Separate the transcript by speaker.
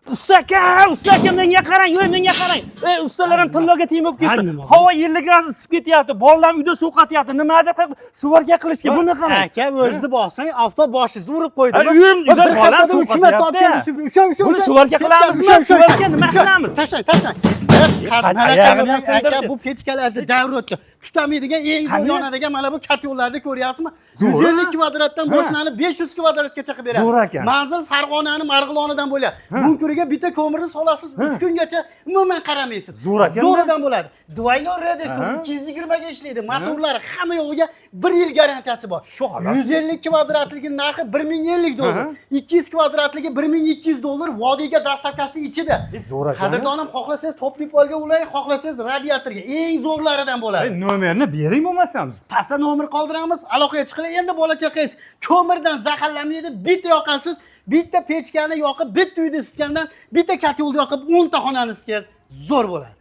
Speaker 1: Usta aka, usta aka, menga qarang, yo'q, menga qarang. Ey, ustalar ham tilloga teng bo'lib ketdi.
Speaker 2: Nima?
Speaker 1: Havo 50 gradus isib ketyapti. Bolalar uyda sovqatyapti. Nimadir qilib сварка qilishga. Buni qarang.
Speaker 2: Aka, o'zizni bosing, avtob boshingizni urib qo'ydi.
Speaker 1: Ha, uyim, uyda
Speaker 2: Bir
Speaker 1: bolam
Speaker 2: haftada 3 marta olib
Speaker 1: sovqatyapti.
Speaker 2: keldi. Usha, usha,
Speaker 1: Buni
Speaker 2: usha.
Speaker 1: сварка qilamizmi?
Speaker 2: Usha, usha,
Speaker 1: Сварка nima
Speaker 2: usha.
Speaker 1: qilamiz?
Speaker 2: Tashlang, tashlang.
Speaker 1: Oyog'ini ham
Speaker 2: Aka,
Speaker 1: sindirdi.
Speaker 2: bu pechkalarni davr o'tdi. Tutamaydigan, eng zo'r
Speaker 1: Qani?
Speaker 2: yonadigan mana bu katyollarni ko'ryapsizmi?
Speaker 1: Zo'r,
Speaker 2: 150 kvadratdan boshlanib 500 kvadratgacha qilib beradi.
Speaker 1: Zo'r ekan.
Speaker 2: Manzil Farg'onani Marg'ilonidan bo'lyapti. Bunkuriga bitta ko'mirni solasiz, 3 kungacha umuman qaramaysiz.
Speaker 1: Zo'r ekan.
Speaker 2: Zo'ridan bo'ladi. Двойной радиатор 220 ga ishlaydi. Motorlari hamma yo'g'iga 1 yil garantiyasi bor.
Speaker 1: Shu xolos.
Speaker 2: 150 kvadratligi narxi 1050 dollar. 200 kvadratligi 1200 dollar. Vodiyga доставка si ichida.
Speaker 1: Zo'r ekan.
Speaker 2: Qadrdonim, xohlasangiz топливный пол ga ulang, xohlasangiz radiatorga. Eng zo'rlaridan bo'ladi.
Speaker 1: Nomerni bering bo'lmasam.
Speaker 2: Pastda nomer qoldiramiz, aloqaga chiqinglar. Endi bola chaqangiz ko'mirdan zaharlanmaydi. Bitta yoqasiz, bitta pechkani yoqib, bitta uyni isitgandan, bitta katyolni yoqib 10 ta xonani isitsangiz zo'r bo'ladi.